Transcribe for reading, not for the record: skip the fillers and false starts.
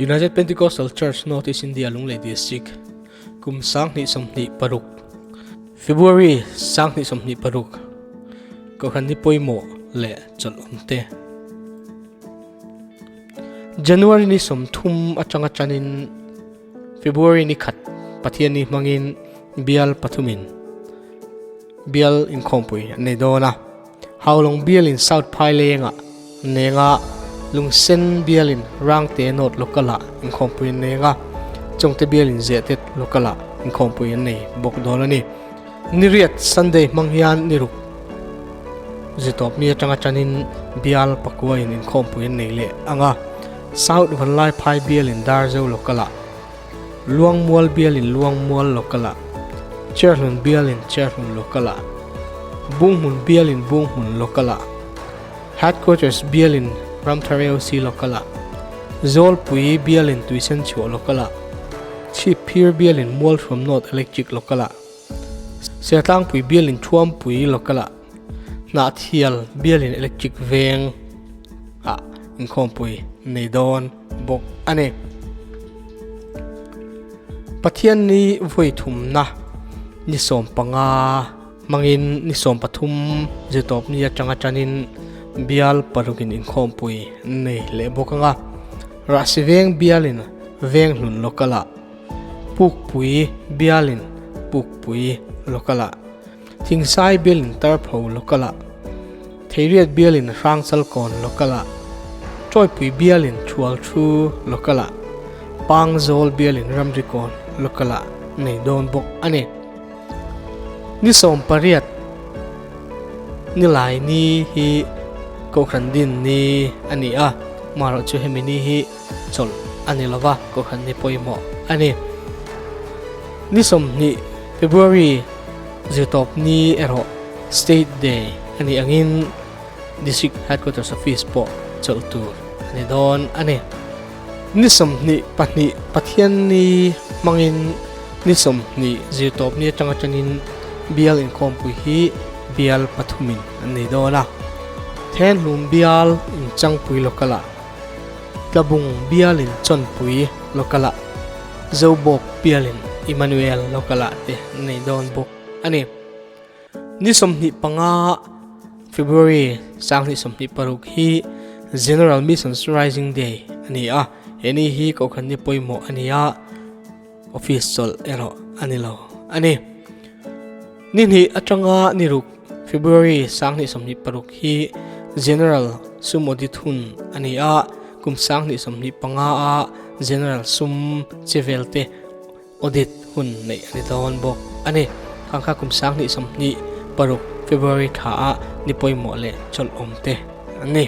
United Pentecostal Church North East India Lunglei District kum 2026 February 2026 Kohhran ni pawimawh leh chawlh awm te. January ni 30 atanga tanin February ni khat Pathian ni hmangin bial pathumin bial inkhawmpui an nei dawn a. Haulawng bialin South Phailengah an nei anga, Lungsen bialin Rangte North Local-ah inkhawmpui an nei anga, Chawngte bialin Zehtet Local-ah inkhawmpui an nei bawk dawn a ni. Niriat Sunday hmang hian niruk zitawp mi atanga tanin bial pakuain inkhawmpui an nei leh anga, South Vanlaiphai bialin Darzo Local-ah, Luangmual bialin Luangmual Local-ah, Cherhlun bialin Cherhlun Local-ah, Bunghmun bialin Bunghmun Local-ah, Headquarters bialin Ramthar AOC Local-ah, Zawlpui bialin Tuisenchhuah Local-ah, Chhipphir bialin Mualthuam North Electric Local-ah, Sertlangpui bialin Thuampui Local-ah, Hnahthial bialin Electric Veng ah inkhawmpui nei dawn bawk a ni. Pathian ni vawi thumna ni 15 hmangin ni 13 zirtawp ni atanga tanin bial parukin inkhawmpui nei leh bawk anga Rahsi veng bialin Venghlun Local ah, Pukpui bialin Pukpui Local ah, Thingsai bialin Tarpho Local ah, Theiriat bialin Hrangchalkawn Local ah, Tawipui bialin Thualthu Local ah, Pangzawl bialin Ramrikawn Local ah nei dawn bawk a ni. Ni 18 Nilai ni hi Kohhran din ni a ni a, marawh chu hemi ni hi chawlh a ni lova, Kohhran ni pawimawh a ni. Ni 20 February zirtawp ni erawh State Day a nih angin District Headquarters Office pawh chawlh tur a ni dawn a ni. Ni 22 Pathian ni hmangin ni 20 zirtawp ni atanga tangin bial inkhawmpui hi bial pathumin an nei dawn a. Thenhlum bial inchangpui local ah, Tlabung bial in Chawnpui local ah, Zobawk bial in Emmanuel local ah te an nei dawn bawk a ni. Ni 25 February 2026 hi General Missions Rising Day a ni a, he ni hi Kohhran ni pawimawh a ni a, office chawlh erawh a ni lo a ni. Ni hnih atanga ni ruk February 2026 hi General Sum Audit hun a ni a, kum 2025 a General Sum chevel te Audit hun neih a ni dawn bawk a ni. Khang kha kum 2026 February thla ah ni pawimawh leh chawlh awm te an ni.